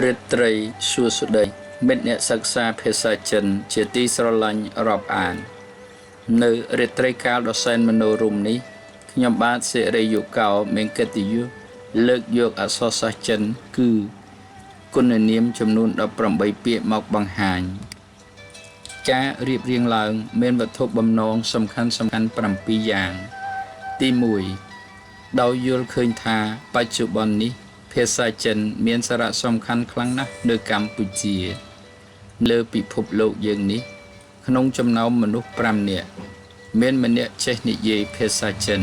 រាត្រីសួស្តីមិត្តអ្នកសិក្សាភាសាចិនជាទីស្រឡាញ់រាប់អាន នៅរាត្រីកាលដ៏សែនមនោរម្យនេះខ្ញុំបាទសិរីយុកោមានកិត្តិយសលើកយកអក្សរសាស្ត្រចិនគឺគុណនាមចំនួន18ពាក្យមកបង្ហាញការរៀបរៀងឡើងមានវត្ថុបំណងសំខាន់សំខាន់7យ៉ាងទី1ដោយយល់ឃើញថាបច្ចុប្បន្ននេះភាសាចិនមានសារៈសំខាន់ខ្លាំងណាស់នៅកម្ពុជាលើពិភពលោកយើងនេះក្នុងចំណោមមនុស្ស5នាក់មានម្នាក់ចេះនិយាយភាសាចិន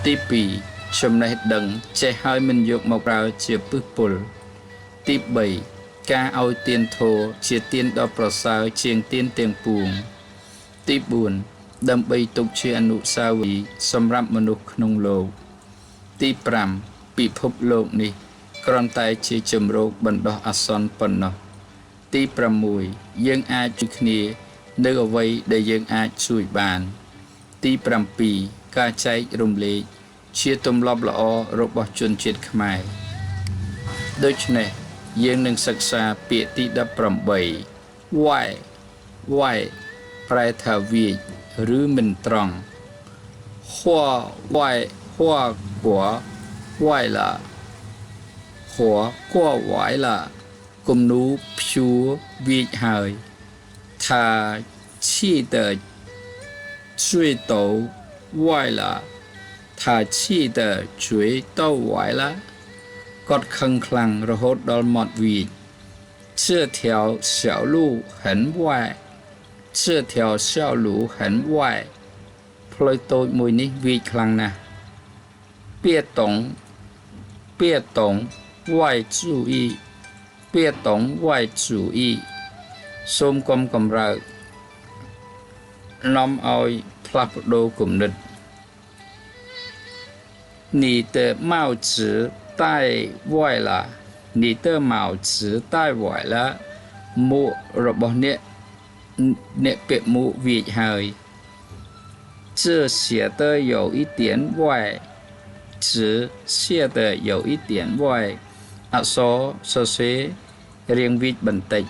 ទី2ចំណេះដឹងចេះហើយមិនយកមកប្រើជាពឹសពុលទី3ការឲ្យទានធម៌ជាទានដ៏ប្រសើរជាងទានទាំងពួងទី4ដើម្បីទុកជាអនុស្សាវរីយ៍សម្រាប់មនុស្សក្នុងលោកទី5ពិភពលោកនេះគ្រាន់តែជាជំរកបណ្ដោះអាសន្នប៉ុណ្ណោះទី6យើងអាចជួយគ្នានៅអ្វីដែលយើងអាចជួយបានទី7ការចែករំលែកជាទម្លាប់ល្អរបស់ជនជាតិខ្មែរដូច្នេះយើងនឹងសិក្សាពាក្យទី18 歪 歪ប្រែថាវាចឬមិនត្រង់ហួ歪ហួកួ歪了ហួកួ歪了គំនូព្យួរវាចហើយ他气得嘴都歪了他气得嘴都歪了គាត់ខឹងខ្លាំងរហូតដល់មាត់វាច这条小路很歪这条小路很歪ផ្លូវតូចមួយនេះវាចខ្លាំងណាស់别动别动外注意别动外注意សូមកុំកម្រើកនាំឲ្យផ្លាស់ប្ដូរគំនិត你的帽子戴歪了你的帽子戴歪了មួករបស់អ្នកអ្នកពាក់មួកវាចហើយ这写的有一点歪字写的有一点歪អក្សរសរសេររាងវាចបន្តិច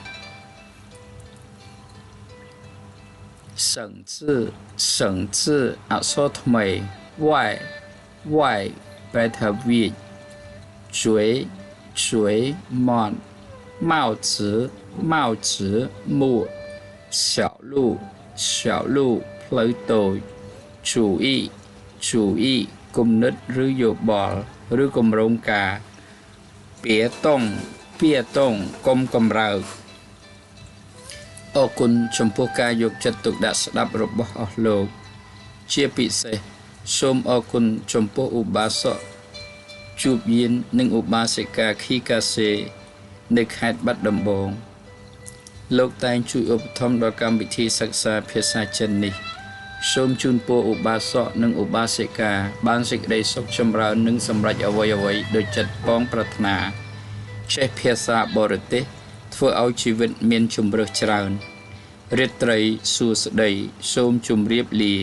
省字省字អក្សរថ្មី歪歪ប្រែថាវាច嘴嘴មាត់帽子帽子មួក小路小路ផ្លូវតូច主意主意គំនិតឬយោបល់ឬគម្រោងការ别动别动កុំកម្រើកអរគុណចំពោះការយកចិត្តទុកដាក់ស្ដាប់របស់អស់លោកជាពិសេសសូមអរគុណចំពោះឧបាសកជួបយាននិងឧបាសិកាខីកាសេនៅខេត្តបាត់ដំបងលោកតែងជួយឧបត្ថម្ភដល់កម្មវិធីសិក្សាភាសាចិននេះសូមជូនពរឧបាសកនិងឧបាសិកាបានសេចក្តីសុខចម្រើននិងសម្រេចអ្វីៗដោយចិត្តប៉ងប្រាថ្នាចេះភាសាបរទេសធ្វើឲ្យជីវិតមានជម្រើសច្រើនរាត្រីសួស្តីសូមជម្រាបលា